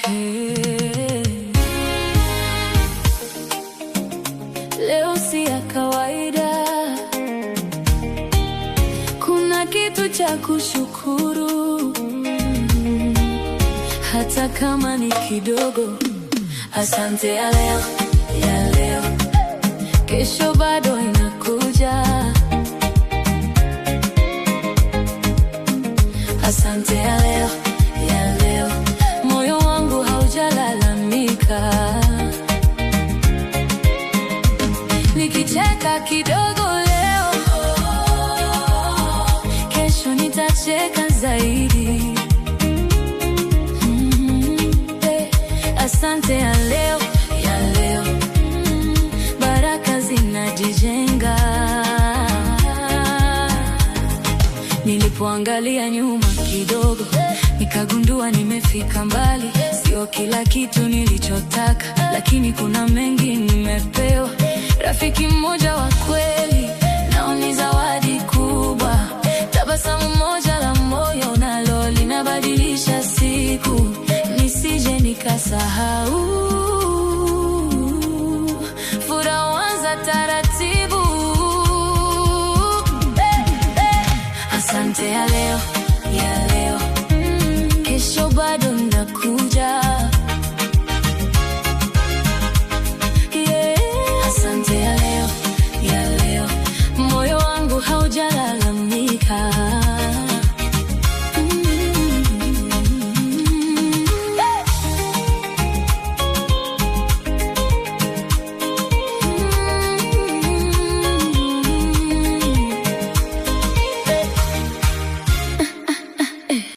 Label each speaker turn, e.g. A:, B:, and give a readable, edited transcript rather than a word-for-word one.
A: Hey. Leo si ya kawaida, kuna kitu cha kushukuru, hata kama ni kidogo. Asante ya leo, ya leo, kesho bado inakuja. Asante ya leo, moyo wangu haujalalamika. Nikicheka kidogo leo, kesho nitacheka zaidi. Eh, asante ya leo, baraka zinajijenga. Nilipoangalia nyuma kidogo, nikagundua nimefika mbali. Sio kila kitu nilichotaka, lakini kuna mengi nimepewa. Rafiki mmoja wa kweli, nao ni zawadi kubwa. Tabasamu moja